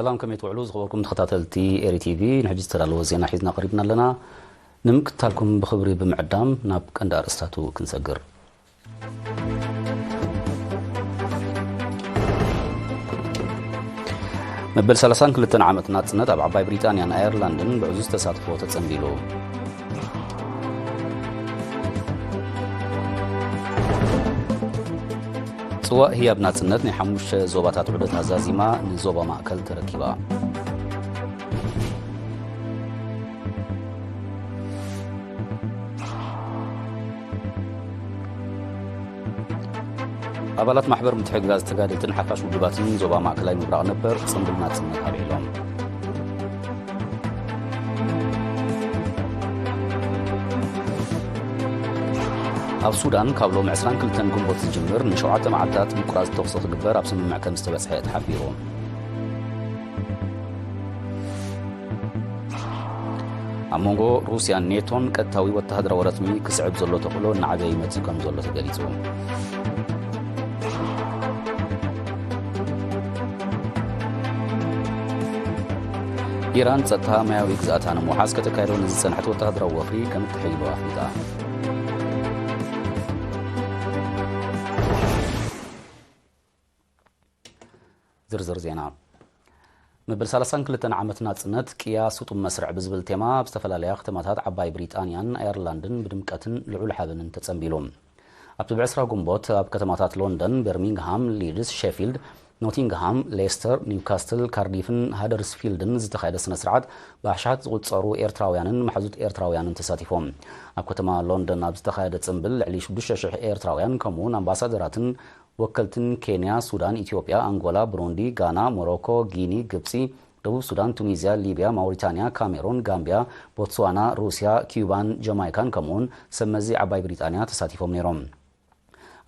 ሰላም፣ ከመይ ትውዕሉ ዝኸበርኩም ተኸታተልቲ ኤሪ ቲቪ? ንሕጂ ዝተዳለወ ዜና ሒዝና ቀሪብና ኣለና። ንምክትታልኩም ብኽብሪ ብምዕዳም ናብ ቀንዲ ኣርእስታቱ ክንሰግር። መበል ሰላሳን ክልተን ዓመት ናጽነት ኣብ ዓባይ ብሪጣንያን ኣየርላንድን ብዕዙዝ ተሳትፎ ተጸንቢሉ። ጽዋእ ህያብ ናጽነት ናይ ሓሙሽተ ዞባታት ዑደት ኣዛዚማ ንዞባ ማእከል ተረኪባ። ኣባላት ማሕበር ምትሕግጋዝ ተጋደልትን ሓፋሽ ውድባትን ዞባ ማእከላይ ምብራቕ ነበር ጽምብል ናጽነት ኣብዒሎም። ኣብ ሱዳን ካብ ሎሚ ዕስራን ክልተን ግንቦት ዝጅምር ንሸውዓተ መዓልታት ምቁራጽ ተኹሲ ክግበር ኣብ ስምምዕ ከም ዝተበጽሐ ተሓቢሩ። ኣብ መንጎ ሩስያን ኔቶን ቀጥታዊ ወተሃደራዊ ረጽሚ ክስዕብ ዘሎ ተኽእሎ እናዓበየ ይመጽእ ከም ዘሎ ተገሊጹ። ኢራን ጸጥታ ማያዊ ግዝኣታ ንምውሓስ ከተካይዶ ንዝጸንሐት ወተሃደራዊ ወፍሪ ከም እትሕይሎ ኣፍሊጣ። ዝርዝር ዜና። መበል ሰላሳን ክልተን ዓመት ናጽነት ቅያ ስጡም መስርዕ ብዝብል ቴማ ኣብ ዝተፈላለያ ከተማታት ዓባይ ብሪጣንያን ኣየርላንድን ብድምቀትን ልዑል ሓበንን ተጸንቢሉ። ኣብቲ ብዕስራ ግንቦት ኣብ ከተማታት ሎንደን፣ በርሚንግሃም፣ ሊድስ፣ ሼፊልድ፣ ኖቲንግሃም፣ ሌስተር፣ ኒውካስትል፣ ካርዲፍን ሃደርስፊልድን ዝተኻየደ ስነ ስርዓት ብኣሽሓት ዝቑጸሩ ኤርትራውያንን መሓዙት ኤርትራውያንን ተሳቲፎም። ኣብ ከተማ ሎንደን ኣብ ዝተኻየደ ጽምብል ልዕሊ ሽዱሽተ ሽሕ ኤርትራውያን ከምኡውን ኣምባሳደራትን ወከልትን ኬንያ፣ ሱዳን፣ ኢትዮጵያ፣ ኣንጎላ፣ ብሩንዲ፣ ጋና፣ ሞሮኮ፣ ጊኒ፣ ግብጺ፣ ደቡብ ሱዳን፣ ቱኒዝያ፣ ሊብያ፣ ማውሪታንያ፣ ካሜሩን፣ ጋምቢያ፣ ቦትስዋና፣ ሩስያ፣ ኪዩባን ጀማይካን ከምኡውን ሰብ መዚ ዓባይ ብሪጣንያ ተሳቲፎም ነይሮም።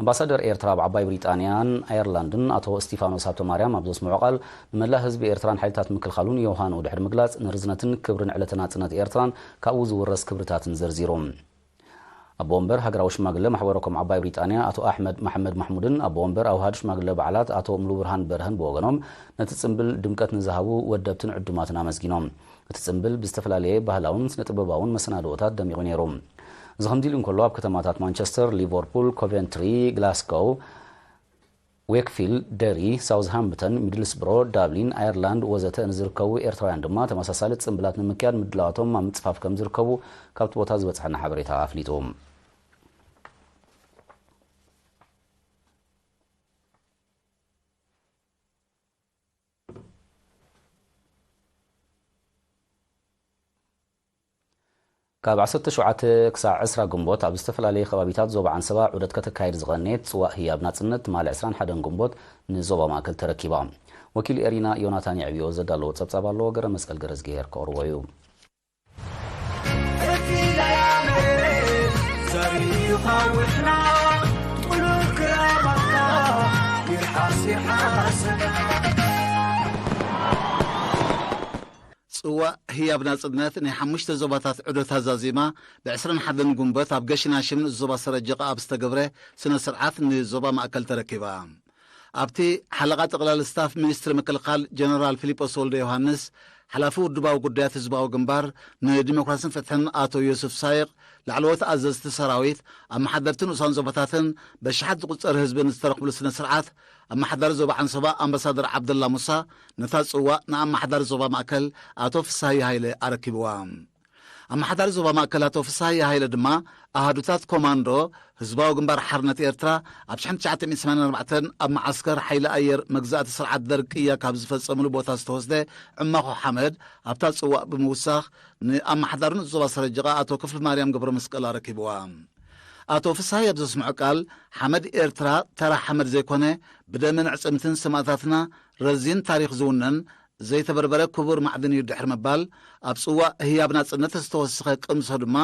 ኣምባሳደር ኤርትራ ኣብ ዓባይ ብሪጣንያን ኣየርላንድን ኣቶ እስቲፋኖስ ሃብተማርያም ኣብ ዘስምዖ ቃል፣ ንመላእ ህዝቢ ኤርትራን ሓይልታት ምክልኻሉን የውሃንኡ ድሕሪ ምግላጽ፣ ንርዝነትን ክብርን ዕለተ ናጽነት ኤርትራን ካብኡ ዝውረስ ክብርታትን ዘርዚሩ። ኣቦ ወንበር ሃገራዊ ሽማግለ ማሕበረ ኮም ዓባይ ብሪጣንያ ኣቶ ኣሕመድ መሓመድ ማሕሙድን ኣቦ ወንበር ኣውሃድ ሽማግለ በዓላት ኣቶ ሙሉብርሃን በርሀን ብወገኖም፣ ነቲ ጽምብል ድምቀት ንዝሃቡ ወደብትን ዕዱማትን ኣመስጊኖም። እቲ ጽምብል ብዝተፈላለየ ባህላውን ስነ ጥበባውን መሰናድኦታት ደሚቑ ነይሩ። እዚ ከምዚ ኢሉ እንከሎ፣ ኣብ ከተማታት ማንቸስተር፣ ሊቨርፑል፣ ኮቨንትሪ፣ ግላስጎው፣ ዌክፊልድ፣ ደሪ፣ ሳውዝሃምፕተን፣ ሚድልስብሮ፣ ዳብሊን፣ ኣየርላንድ ወዘተ ንዝርከቡ ኤርትራውያን ድማ ተመሳሳሊ ጽምብላት ንምክያድ ምድላዋቶም ኣብ ምጽፋፍ ከም ዝርከቡ ካብቲ ቦታ ዝበጽሐና ሓበሬታ ኣፍሊጡ። ካብ ዓሰርተ ሸውዓተ ክሳዕ ዕስራ ግንቦት ኣብ ዝተፈላለዩ ከባቢታት ዞባ ዓንሰባ ዑደት ከተካይድ ዝቐነየት ጽዋእ ህያብ ናጽነት ትማሊ ዕስራን ሓደን ግንቦት ንዞባ ማእከል ተረኪባ። ወኪል ኤሪና ዮናታን የዕብዮ ዘዳለዎ ጸብጻብ ኣሎ፣ ገረ መስቀል ገረዝግሄር ከቕርቦ እዩ። እቲ ለያመረ ዘሪኡ ኻውሕና ጥሉል ክራማትና ይርሓስ ይርሓስና። ጽዋእ ህያብ ናጽነት ናይ ሓሙሽተ ዞባታት ዑደት ኣዛዚማ ብዕስራን ሓደን ግንቦት ኣብ ገሽናሽም ዞባ ሰረጀቓ ኣብ ዝተገብረ ስነ ስርዓት ንዞባ ማእከል ተረኪባ። ኣብቲ ሓለቓ ጠቕላሊ ስታፍ ሚኒስትሪ ምክልኻል ጀነራል ፊሊጶስ ወልደ ዮሃንስ፣ ሓላፊ ውድባዊ ጉዳያት ህዝባዊ ግንባር ንዲሞክራስን ፍትሕን ኣቶ ዮሱፍ ሳይቕ፣ ላዕለዎት ኣዘዝቲ ሰራዊት፣ ኣመሓደርቲ ንኡሳን ዞባታትን በሽሓት ዝቑጸር ህዝብን ዝተረኽብሉ ስነ ስርዓት፣ ኣመሓዳሪ ዞባ ዓንሰባ ኣምባሳደር ዓብደላ ሙሳ ነታ ጽዋእ ንኣመሓዳሪ ዞባ ማእከል ኣቶ ፍስሃየ ሃይለ ኣረኪብዋ። ኣመሓዳሪ ዞባ ማእከል ኣቶ ፍስሃየ ሃይለ ድማ፣ ኣሃዱታት ኮማንዶ ህዝባዊ ግንባር ሓርነት ኤርትራ ኣብ ሽሕን ትሽዓተ ሚእትን ሰማንያን ኣርባዕተን ኣብ መዓስከር ሓይሊ ኣየር መግዛእቲ ስርዓት ደርግ ቅያ ካብ ዝፈጸምሉ ቦታ ዝተወስደ ዕማኾ ሓመድ ኣብታ ጽዋእ ብምውሳኽ፣ ንኣመሓዳሪ ንኡስ ዞባ ሰረጀቓ ኣቶ ክፍሊ ማርያም ገብረ መስቀል ኣረኪብዋ። ኣቶ ፍስሃየ ኣብ ዘስምዖ ቃል፣ ሓመድ ኤርትራ ተራ ሓመድ ዘይኮነ፣ ብደምን ዕጽምትን ሰማእታትና ረዚን ታሪኽ ዝውነን፣ ዘይተበርበረ ክቡር ማዕድን እዩ ድሕሪ ምባል፣ ኣብ ጽዋእ ህያብ ናጽነት ዝተወሰኸ ቅምሶ ድማ፣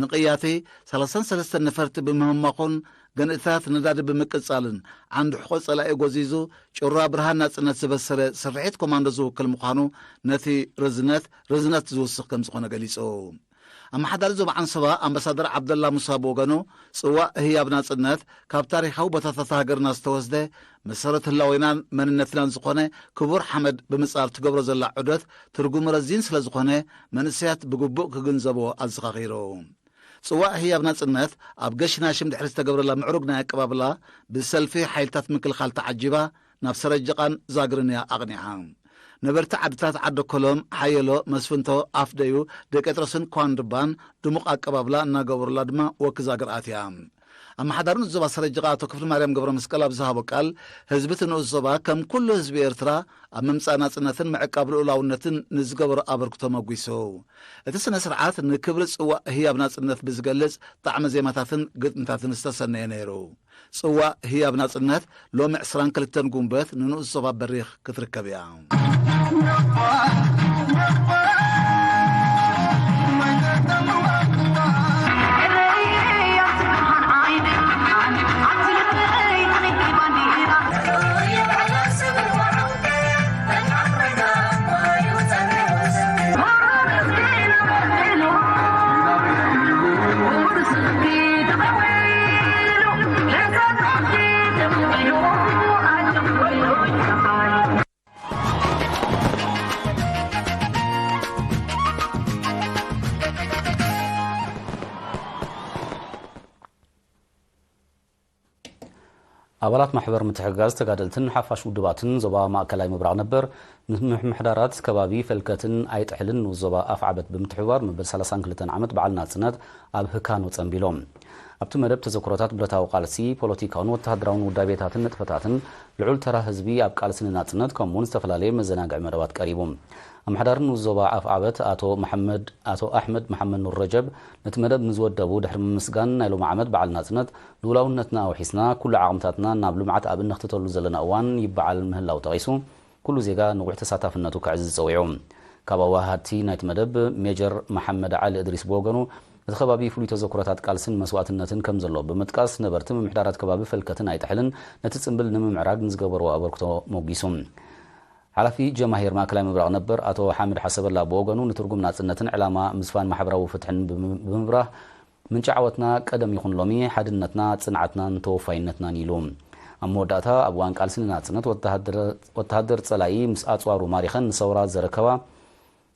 ንቅያቲ ሰላሳን ሰለስተን ነፈርቲ ብምህማኹን፣ ገንእታት ነዳዲ ብምቅጻልን፣ ዓንዲ ሕቖ ጸላኢ ጎዚዙ፣ ጭራ ብርሃን ናጽነት ዝበሰረ ስርሒት ኮማንዶ ዝውክል ምዃኑ፣ ነቲ ርዝነት፣ ርዝነት ዝውስኽ ከም ዝኾነ ገሊጹ። ኣመሓዳሪ ዞባ ዓንሰባ ኣምባሳደር ዓብደላ ሙሳ ብወገኑ፣ ጽዋእ ህያብ ናጽነት ካብ ታሪኻዊ ቦታታት ሃገርና ዝተወስደ፣ መሰረት ህላዌናን መንነትናን ዝኾነ ክቡር ሓመድ ብምጽኣር ትገብሮ ዘላ ዑደት ትርጉሙ ረዚን ስለ ዝኾነ፣ መንእሰያት ብግቡእ ክግንዘብዎ ኣዘኻኺሩ። ጽዋእ ህያብ ናጽነት ኣብ ገሽናሽም ድሕሪ ዝተገብረላ ምዕሩግ ናይ ኣቀባብላ፣ ብሰልፊ ሓይልታት ምክልኻል ተዓጂባ ናብ ሰረጀቓን ዛግርን እያ ኣቕኒዓ። ነበርቲ ዓድታት ዓደኮሎም፣ ሓየሎ፣ መስፍንቶ፣ ኣፍደዩ፣ ደቄጥሮስን ኳንድባን ድሙቕ ኣቀባብላ እናገበሩላ ድማ ወኪ ዛግር ኣትያ። ኣመሓዳሪ ንኡስ ዞባ ሰረጀቓ ኣቶ ክፍሊ ማርያም ገብረ መስቀል ኣብ ዝሃቦ ቃል፣ ህዝቢ እቲ ንኡስ ዞባ ከም ኩሉ ህዝቢ ኤርትራ ኣብ ምምጻእ ናጽነትን ምዕቃብ ልኡላውነትን ንዝገበሮ ኣበርክቶ መጒሱ። እቲ ስነ ስርዓት ንክብሪ ጽዋእ ህያብ ናጽነት ብዝገልጽ ጣዕመ ዜማታትን ግጥምታትን ዝተሰነየ ነይሩ። ጽዋእ ህያብ ናጽነት ሎሚ ዕስራን ክልተን ጉንበት ንንኡስ ዞባ በሪኽ ክትርከብ እያ። ኣባላት ማሕበር ምትሕግጋዝ ተጋደልትን ሓፋሽ ውድባትን ዞባ ማእከላይ ምብራቕ ነበር፣ ንምምሕዳራት ከባቢ ፈልከትን ኣይጥሕልን ንኡስ ዞባ ኣፍዓበት ብምትሕብባር መበል ሰላሳን ክልተን ዓመት በዓል ናጽነት ኣብ ህካኖ ጸንቢሎም። ኣብቲ መደብ ተዘክሮታት ብረታዊ ቃልሲ፣ ፖለቲካውን ወተሃደራውን ውዳቤታትን ንጥፈታትን ልዑል ተራ ህዝቢ ኣብ ቃልሲ ንናጽነት፣ ከምኡውን ዝተፈላለየ መዘናግዒ መደባት ቀሪቡ። ኣመሓዳሪ ንኡስ ዞባ ኣፍዓበት ኣቶ መሓመድ፣ ኣቶ ኣሕመድ መሓመድ ኑር ረጀብ፣ ነቲ መደብ ንዝወደቡ ድሕሪ ምምስጋን፣ ናይ ሎሚ ዓመት በዓል ናጽነት፣ ልኡላውነትና ኣውሒስና፣ ኩሉ ዓቕምታትና ናብ ልምዓት ኣብ እነኽትተሉ ዘለና እዋን ይበዓል ምህላው ጠቒሱ፣ ኩሉ ዜጋ ንቑሕ ተሳታፍነቱ ከዕዝዝ ጸዊዑ። ካብ ኣወሃሃድቲ ናይቲ መደብ ሜጀር መሓመድ ዓሊ እድሪስ ብወገኑ፣ እቲ ከባቢ ፍሉይ ተዘክሮታት ቃልስን መስዋእትነትን ከም ዘለዎ ብምጥቃስ፣ ነበርቲ ምምሕዳራት ከባቢ ፈልከትን ኣይጥሕልን ነቲ ጽምብል ንምምዕራግ ንዝገበርዎ ኣበርክቶ ሞጊሱ። ሓላፊ ጀማሂር ማእከላይ ምብራቕ ነበር ኣቶ ሓምድ ሓሰበላ ብወገኑ፣ ንትርጉም ናጽነትን ዕላማ ምስፋን ማሕበራዊ ፍትሕን ብም-፣ ብምብራህ፣ ምንጪ ዓወትና ቀደም ይኹን ሎሚ ሓድነትና፣ ጽንዓትናን ተወፋይነትናን ኢሉ። ኣብ መወዳእታ፣ ኣብ እዋን ቃልሲ ንናጽነት ወተሃደር፣ ወተሃደር ጸላኢ ምስ ኣጽዋሩ ማሪኸን ንሰውራ ዘረከባ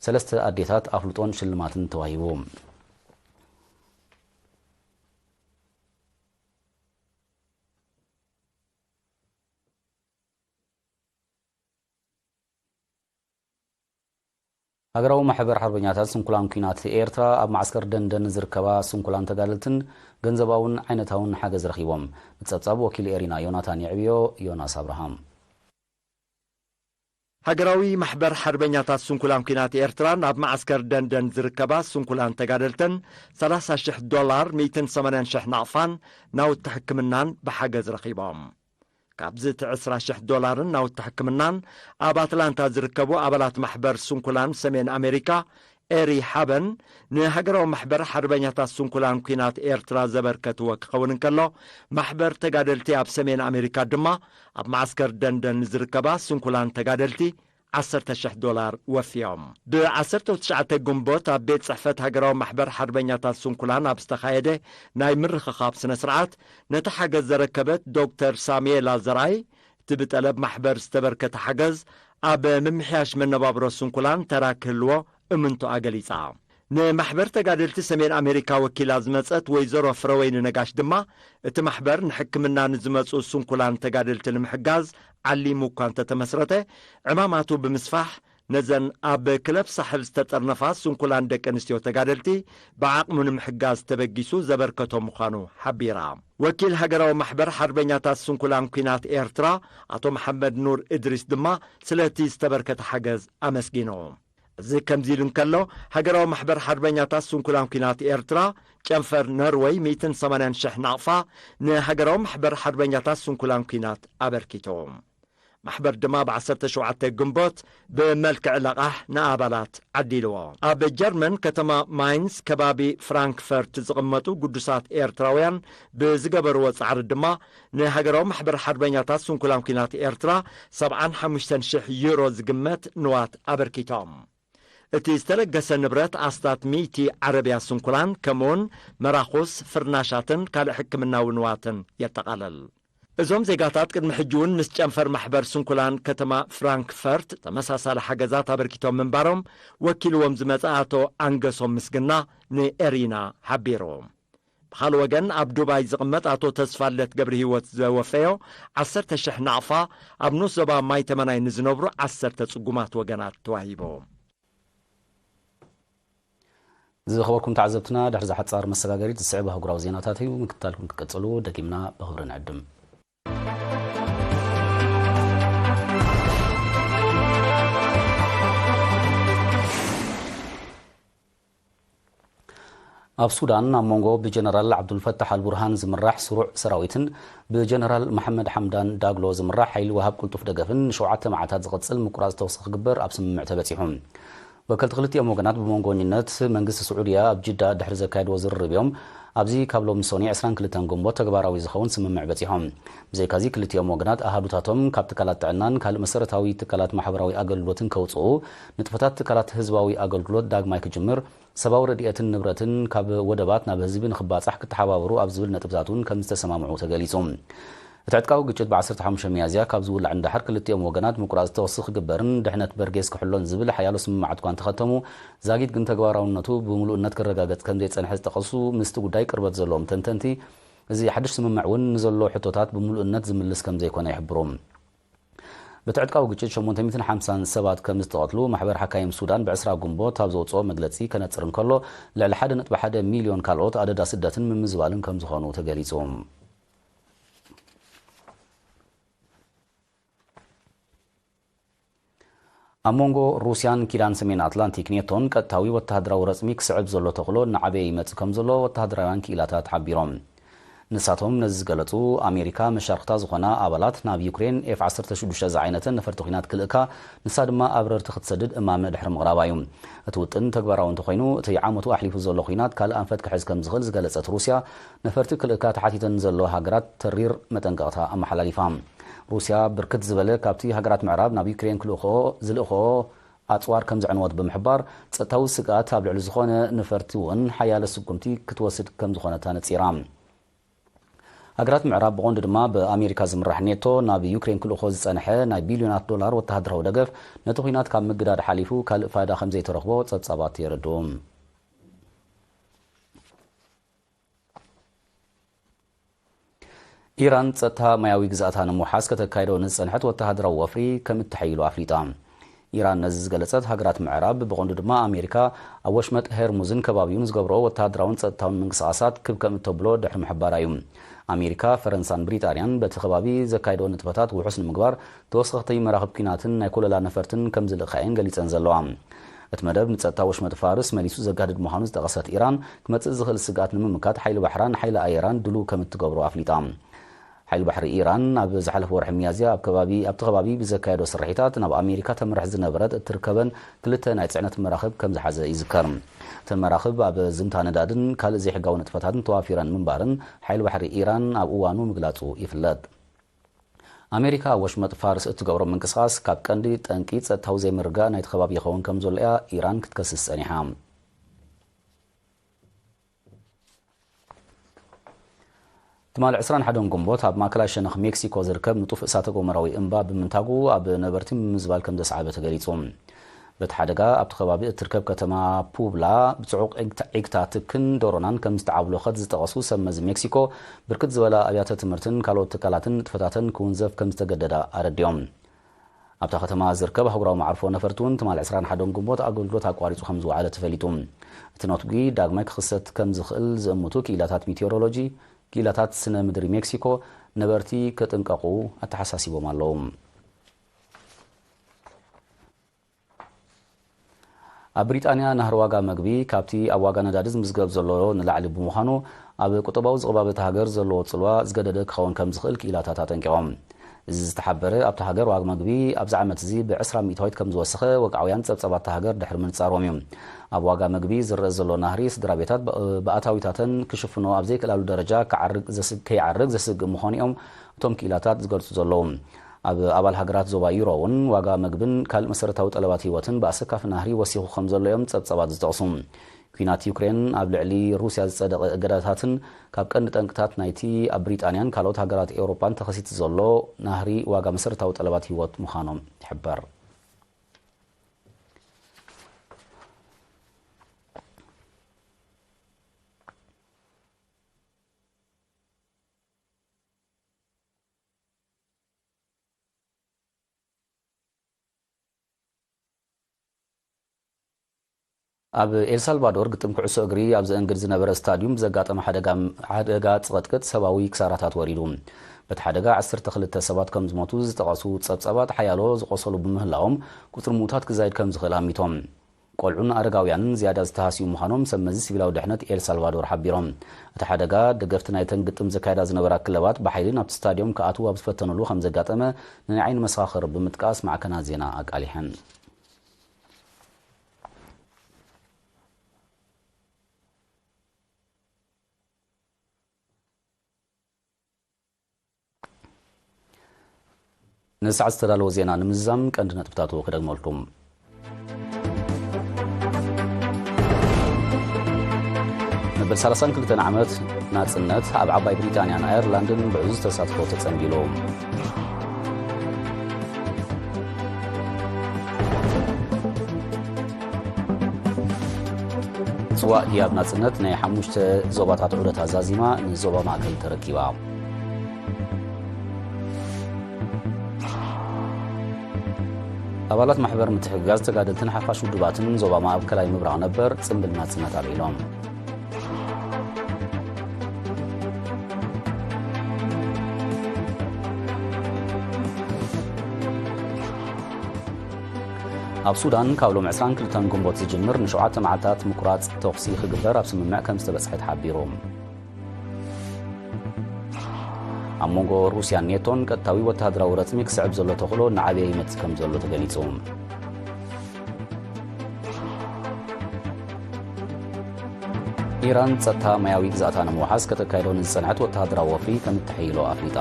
ሰለስተ ኣዴታት ኣፍልጦን ሽልማትን ተዋሂቡ። ሃገራዊ ማሕበር ሓርበኛታት ስንኩላን ኲናት ኤርትራ ኣብ ማዕስከር ደንደን ዝርከባ ስንኩላን ተጋደልትን ገንዘባውን ዓይነታውን ሓገዝ ረኺቦም። ንጸብጻብ ወኪል ኤሪና ዮናታን የዕብዮ፣ ዮናስ ኣብርሃም። ሃገራዊ ማሕበር ሓርበኛታት ስንኩላን ኲናት ኤርትራ ናብ ማዕስከር ደንደን ዝርከባ ስንኩላን ተጋደልተን ሰላሳ ሽሕ ዶላር፣ ሚእትን ሰማንያን ሽሕ ናቕፋን ናውቲ ሕክምናን ብሓገዝ ረኺቦም። ካብዚ እቲ ዕስራ ሽሕ ዶላርን ናውቲ ሕክምናን ኣብ ኣትላንታ ዝርከቡ ኣባላት ማሕበር ስንኩላን ሰሜን ኣሜሪካ ኤሪ ሓበን ንሃገራዊ ማሕበር ሓርበኛታት ስንኩላን ኲናት ኤርትራ ዘበርከትዎ ክኸውን እንከሎ፣ ማሕበር ተጋደልቲ ኣብ ሰሜን ኣሜሪካ ድማ ኣብ ማዕስከር ደንደን ንዝርከባ ስንኩላን ተጋደልቲ ዓሰርተ ሽሕ ዶላር ወፍዮም። ብ ዓሰርተ ትሽዓተ ግንቦት ኣብ ቤት ጽሕፈት ሃገራዊ ማሕበር ሓርበኛታት ስንኩላን ኣብ ዝተኻየደ ናይ ምርኽኻብ ስነ ስርዓት፣ ነቲ ሓገዝ ዘረከበት ዶክተር ሳሙኤላ ዘርኣይ፣ እቲ ብጠለብ ማሕበር ዝተበርከተ ሓገዝ ኣብ ምምሕያሽ መነባብሮ ስንኩላን ተራ ክህልዎ እምንቶኣ ገሊጻ። ንማሕበር ተጋደልቲ ሰሜን ኣሜሪካ ወኪላ ዝመጸት ወይዘሮ ፍረወይኒ ነጋሽ ድማ፣ እቲ ማሕበር ንሕክምና ንዝመጹ ስንኩላን ተጋደልቲ ንምሕጋዝ ዓሊሙ እኳ እንተተመስረተ፣ ዕማማቱ ብምስፋሕ፣ ነዘን ኣብ ክለብ ሳሕል ዝተጠርነፋ ስንኩላን ደቂ ኣንስትዮ ተጋደልቲ ብዓቕሙ ንምሕጋዝ ተበጊሱ ዘበርከቶ ምዃኑ ሓቢራ። ወኪል ሃገራዊ ማሕበር ሓርበኛታት ስንኩላን ኲናት ኤርትራ ኣቶ መሓመድ ኑር እድሪስ ድማ ስለቲ ዝተበርከተ ሓገዝ ኣመስጊኑ። እዚ ከምዚ ኢሉ እንከሎ፣ ሃገራዊ ማሕበር ሓርበኛታት ስንኩላን ኲናት ኤርትራ፣ ጨንፈር ኖርወይ፣ ሚእትን ሰማንያን ሽሕ ናቕፋ ንሃገራዊ ማሕበር ሓርበኛታት ስንኩላን ኲናት ኣበርኪቱ። ማሕበር ድማ ብ ዓሰርተ ሸውዓተ ግንቦት ብመልክዕ ለቓሕ ንኣባላት ዓዲልዎ። ኣብ ጀርመን ከተማ ማይንስ ከባቢ ፍራንክፈርት ዝቕመጡ ግዱሳት ኤርትራውያን ብዝገበርዎ ጻዕሪ ድማ፣ ንሃገራዊ ማሕበር ሓርበኛታት ስንኩላን ኲናት ኤርትራ ሰብዓን ሓሙሽተን ሽሕ ዩሮ ዝግመት ንዋት ኣበርኪቶም። እቲ ዝተለገሰ ንብረት ኣስታት ሚእቲ ዓረብያ ስንኩላን፣ ከምኡውን መራኹስ፣ ፍርናሻትን ካልእ ሕክምናዊ ንዋትን የጠቓልል። እዞም ዜጋታት ቅድሚ ሕጂ እውን ምስ ጨንፈር ማሕበር ስንኩላን ከተማ ፍራንክፈርት ተመሳሳሊ ሓገዛት ኣበርኪቶም ምንባሮም ወኪልዎም ዝመጸ ኣቶ ኣንገሶም ምስግና ንኤሪና ሓቢሩ። ብኻልእ ወገን ኣብ ዱባይ ዝቕመጥ ኣቶ ተስፋለት ገብረ ህይወት ዘወፈዮ ዓሰርተ ሽሕ ናቕፋ ኣብ ንኡስ ዞባ ማይ ተመናይ ንዝነብሩ ዓሰርተ ጽጉማት ወገናት ተዋሂቡ። ዝኸበርኩም ተዓዘብትና፣ ድሕሪ ዝሓጻር መሰጋገሪት ዝስዕብ ኣህጉራዊ ዜናታት እዩ። ምክትታልኩም ክትቀጽሉ ደጊምና ብኽብሪ ንዕድም። ኣብ ሱዳን ኣብ መንጎ ብጀነራል ዓብዱልፈታሕ ኣልቡርሃን ዝምራሕ ስሩዕ ሰራዊትን ብጀነራል መሓመድ ሓምዳን ዳግሎ ዝምራሕ ሓይሊ ወሃብ ቅልጡፍ ደገፍን ንሸውዓተ መዓልታት ዝቕጽል ምቁራጽ ተኹሲ ክግበር ኣብ ስምምዕ ተበጺሑ። ወከልቲ ክልቲኦም ወገናት ብመንጎኝነት መንግስቲ ስዑድያ ኣብ ጅዳ ድሕሪ ዘካየድዎ ዝርርብ እዮም ኣብዚ ካብ ሎሚ ሰኑይ ዕስራን ክልተን ግንቦት ተግባራዊ ዝኸውን ስምምዕ በጺሖም። ብዘይካዚ ክልቲኦም ወገናት ኣሃዱታቶም ካብ ትካላት ጥዕናን ካልእ መሰረታዊ ትካላት ማሕበራዊ ኣገልግሎትን ከውጽኡ፣ ንጥፈታት ትካላት ህዝባዊ ኣገልግሎት ዳግማይ ክጅምር፣ ሰብኣዊ ረድኤትን ንብረትን ካብ ወደባት ናብ ህዝቢ ንኽባጻሕ ክተሓባበሩ ኣብ ዝብል ነጥብታት እውን ከም ዝተሰማምዑ ተገሊጹ። እቲ ዕጥቃዊ ግጭት ብ ዓሰርተ ሓሙሽተ ሚያዝያ ካብ ዝውላዕ ንደሓር ክልቲኦም ወገናት ምቁራጽ ተኹሲ ክግበርን ድሕነት በርጌስ ክሕሎን ዝብል ሓያሎ ስምምዓት እኳ እንተኸተሙ፣ ዛጊት ግን ተግባራውነቱ ብምሉእነት ክረጋገጽ ከም ዘይጸንሐ ዝጠቐሱ ምስቲ ጉዳይ ቅርበት ዘለዎም ተንተንቲ፣ እዚ ሓድሽ ስምምዕ እውን ንዘሎ ሕቶታት ብምሉእነት ዝምልስ ከም ዘይኮነ ይሕብሩ። በቲ ዕጥቃዊ ግጭት ሸሞንተ ሚእትን ሓምሳን ሰባት ከም ዝተቐትሉ ማሕበር ሓካይም ሱዳን ብ ዕስራ ግንቦት ኣብ ዘውፅኦ መግለፂ ከነፅር እንከሎ፣ ልዕሊ ሓደ ነጥቢ ሓደ ሚልዮን ካልኦት ኣደዳ ስደትን ምምዝባልን ከም ዝኾኑ ተገሊፁ። ኣብ መንጎ ሩስያን ኪዳን ሰሜን ኣትላንቲክ ኔቶን ቀጥታዊ ወተሃደራዊ ረጽሚ ክስዕብ ዘሎ ተኽእሎ እናዓበየ ይመጽእ ከም ዘሎ ወተሃደራውያን ክኢላታት ሓቢሮም። ንሳቶም ነዚ ዝገለጹ፣ ኣሜሪካ መሻርኽታ ዝኾና ኣባላት ናብ ዩክሬን ኤፍ ዓሰርተ ሽዱሽተ ዝዓይነተን ነፈርቲ ኲናት ክልእካ፣ ንሳ ድማ ኣብረርቲ ክትሰድድ እማመ ድሕሪ ምቕራባ እዩ። እቲ ውጥን ተግባራዊ እንተኾይኑ፣ እቲ ዓመቱ ኣሕሊፉ ዘሎ ኲናት ካልእ ኣንፈት ክሕዝ ከም ዝኽእል ዝገለጸት ሩስያ፣ ነፈርቲ ክልእካ ተሓቲተን ዘሎ ሃገራት ተሪር መጠንቀቕታ ኣመሓላሊፋ። ሩስያ ብርክት ዝበለ ካብቲ ሃገራት ምዕራብ ናብ ዩክሬን ክልእኽኦ፣ ዝልእኽኦ ኣጽዋር ከም ዘዕነወት ብምሕባር፣ ጸጥታዊ ስግኣት ኣብ ልዕሊ ዝኾነ ነፈርቲ እውን ሓያለ ስጉምቲ ክትወስድ ከም ዝኾነት ኣነጺራ። ሃገራት ምዕራብ ብቐንዱ ድማ ብኣሜሪካ ዝምራሕ ኔቶ ናብ ዩክሬን ክልእኾ ዝጸንሐ ናይ ቢልዮናት ዶላር ወተሃደራዊ ደገፍ ነቲ ኲናት ካብ ምግዳድ ሓሊፉ ካልእ ፋይዳ ከም ዘይተረኽቦ ጸብጻባት የረድኡ። ኢራን ጸጥታ ማያዊ ግዝኣታ ንምውሓስ ከተካይዶ ንዝጸንሐት ወተሃደራዊ ወፍሪ ከም እተሐይሉ ኣፍሊጣ። ኢራን ነዚ ዝገለጸት፣ ሃገራት ምዕራብ ብቐንዱ ድማ ኣሜሪካ ኣብ ወሽመጥ ሄርሙዝን ከባቢኡን ዝገብሮ ወተሃደራውን ጸጥታውን ምንቅስቓሳት ክብ ከም እተብሎ ድሕሪ ምሕባራ እዩ። ኣሜሪካ፣ ፈረንሳን ብሪጣንያን በቲ ከባቢ ዘካይዶ ንጥፈታት ውሑስ ንምግባር ተወሰኽቲ መራኽብ ኲናትን ናይ ኮለላ ነፈርትን ከም ዝልእኻ እየን ገሊጸን ዘለዋ። እቲ መደብ ንጸጥታ ወሽመጥ ፋርስ መሊሱ ዘጋድድ ምዃኑ ዝጠቐሰት ኢራን፣ ክመጽእ ዝኽእል ስግኣት ንምምካት ሓይሊ ባሕራን ሓይሊ ኣየራን ድሉው ከም እትገብሮ ኣፍሊጣ። ሓይሊ ባሕሪ ኢራን ኣብ ዝሓለፈ ወርሒ ሚያዝያ ኣብ ከባቢ፣ ኣብቲ ከባቢ ብዘካየዶ ስርሒታት ናብ ኣሜሪካ ተምርሕ ዝነበረት እትርከበን ክልተ ናይ ጽዕነት መራኽብ ከም ዝሓዘ ይዝከር። እተን መራኽብ ኣብ ዝምታ ነዳድን ካልእ ዘይሕጋዊ ንጥፈታትን ተዋፊረን ምንባርን ሓይሊ ባሕሪ ኢራን ኣብ እዋኑ ምግላጹ ይፍለጥ። ኣሜሪካ ኣብ ወሽመጥ ፋርስ እትገብሮ ምንቅስቓስ ካብ ቀንዲ ጠንቂ ጸጥታዊ ዘይምርግጋእ ናይቲ ከባቢ ይኸውን ከም ዘሎ እያ ኢራን ክትከስስ ጸኒሓ። ትማሊ ዕስራን ሓደን ግንቦት ኣብ ማእከላይ ሸነኽ ሜክሲኮ ዝርከብ ንጡፍ እሳተ ጎመራዊ እምባ ብምንታጉ ኣብ ነበርቲ ምምዝባል ከም ዘስዓበ ተገሊጹ። በቲ ሓደጋ ኣብቲ ከባቢ እትርከብ ከተማ ፑብላ ብጽዑቕ ዒግታ-፣ ዒግታ ትክን ዶሮናን ከም ዝተዓብለኸት ዝጠቐሱ ሰብ መዚ ሜክሲኮ፣ ብርክት ዝበላ ኣብያተ ትምህርትን ካልኦት ትካላትን ንጥፈታተን ክውንዘፍ ከም ዝተገደዳ ኣረዲኦም። ኣብታ ከተማ ዝርከብ ኣህጉራዊ መዓርፎ ነፈርቲ እውን ትማሊ ዕስራን ሓደን ግንቦት ኣገልግሎት ኣቋሪጹ ከም ዝወዓለ ተፈሊጡ። እቲ ነትጒ ዳግማይ ክኽሰት ከም ዝኽእል ዝእምቱ ክኢላታት ሚቴዎሮሎጂ፣ ክኢላታት ስነ ምድሪ ሜክሲኮ ነበርቲ ክጥንቀቑ ኣተሓሳሲቦም ኣለዉ። ኣብ ብሪጣንያ ናህሪ ዋጋ መግቢ ካብቲ ኣብ ዋጋ ነዳዲ ዝምዝገብ ዘሎ ንላዕሊ ብምዃኑ፣ ኣብ ቁጠባዊ ዝቕባበ እታ ሃገር ዘለዎ ጽልዋ ዝገደደ ክኸውን ከም ዝኽእል ክኢላታት ኣጠንቂቖም። እዚ ዝተሓበረ ኣብታ ሃገር ዋጋ መግቢ ኣብዚ ዓመት እዚ ብዕስራ ሚእታዊት ከም ዝወሰኸ ወግዓውያን ጸብጻባት እታ ሃገር ድሕሪ ምንጻሮም እዩ። ኣብ ዋጋ መግቢ ዝረአ ዘሎ ናህሪ ስድራ ቤታት ብ-፣ ብኣታዊታተን ክሽፍኖ ኣብ ዘይክእላሉ ደረጃ ክዓርግ ዘስ-፣ ከይዓርግ ዘስግእ ምዃኑ እዮም እቶም ክኢላታት ዝገልጹ ዘለዉ። ኣብ ኣባል ሃገራት ዞባ ዩሮ እውን ዋጋ መግብን ካልእ መሰረታዊ ጠለባት ህይወትን ብኣሰካፊ ናህሪ ወሲኹ ከም ዘሎ እዮም ጸብጸባት ዝጠቕሱ። ኲናት ዩክሬን፣ ኣብ ልዕሊ ሩስያ ዝጸደቐ እገዳታትን ካብ ቀንዲ ጠንቅታት ናይቲ ኣብ ብሪጣንያን ካልኦት ሃገራት ኤውሮጳን ተኸሲቱ ዘሎ ናህሪ ዋጋ መሰረታዊ ጠለባት ህይወት ምዃኖም ይሕበር። ኣብ ኤልሳልቫዶር ግጥም ኩዕሶ እግሪ ኣብ ዘእንግድ ዝነበረ ስታድዩም ብዘጋጠመ ሓደጋ፣ ሓደጋ ጽቕጥቅጥ ሰብኣዊ ክሳራታት ወሪዱ። በቲ ሓደጋ ዓሰርተ ክልተ ሰባት ከም ዝሞቱ ዝጠቐሱ ጸብጻባት፣ ሓያሎ ዝቖሰሉ ብምህላዎም፣ ቁጽሪ ምዉታት ክዛይድ ከም ዝኽእል ኣሚቶም። ቆልዑን ኣረጋውያንን ዝያዳ ዝተሃስዩ ምዃኖም ሰብ መዚ ሲቪላዊ ድሕነት ኤልሳልቫዶር ሓቢሮም። እቲ ሓደጋ፣ ደገፍቲ ናይተን ግጥም ዘካየዳ ዝነበራ ክለባት ብሓይሊ ናብቲ ስታድዮም ክኣትዉ ኣብ ዝፈተኑሉ ከም ዘጋጠመ ንናይ ዓይኒ መሰኻኽር ብምጥቃስ ማዕከናት ዜና ኣቃሊሐን። ንሰዓት ዝተዳለወ ዜና ንምዝዛም ቀንዲ ነጥብታቱ ክደግመልኩም። መበል ሰላሳን ክልተን ዓመት ናጽነት ኣብ ዓባይ ብሪጣንያን ኣየርላንድን ብዕዙዝ ተሳትፎ ተጸንቢሉ። ጽዋእ ህያብ ናጽነት ናይ ሓሙሽተ ዞባታት ዑደት ኣዛዚማ ንዞባ ማእከል ተረኪባ። ኣባላት ማሕበር ምትሕግጋዝ ተጋደልትን ሓፋሽ ውድባትን ዞባ ማእከላይ ምብራቕ ነበር ጽምብል ናጽነት ኣልዒሎም። ኣብ ሱዳን ካብ ሎም ዕስራን ክልተን ግንቦት ዝጅምር ንሸውዓተ መዓልታት ምቁራጽ ተኹሲ ክግበር ኣብ ስምምዕ ከም ዝተበጽሐ ተሓቢሩ። ኣብ መንጎ ሩስያን ኔቶን ቀጥታዊ ወተሃደራዊ ረጽሚ ክስዕብ ዘሎ ተኽእሎ እናዓበየ ይመጽእ ከም ዘሎ ተገሊጹ። ኢራን ጸጥታ ማያዊ ግዝኣታ ንምውሓስ ከተካይዶ ንዝጸንሐት ወተሃደራዊ ወፍሪ ከም እተሐይሎ ኣፍሊጣ።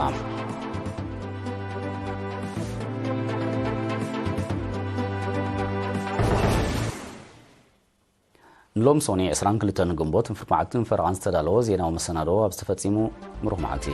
ንሎም ሶኒ ዕስራን ክልተን ግንቦት ፍርቂ መዓልትን ፈረቓን ዝተዳለወ ዜናዊ መሰናዶ ኣብዚ ተፈጺሙ። ምሩኽ መዓልቲ።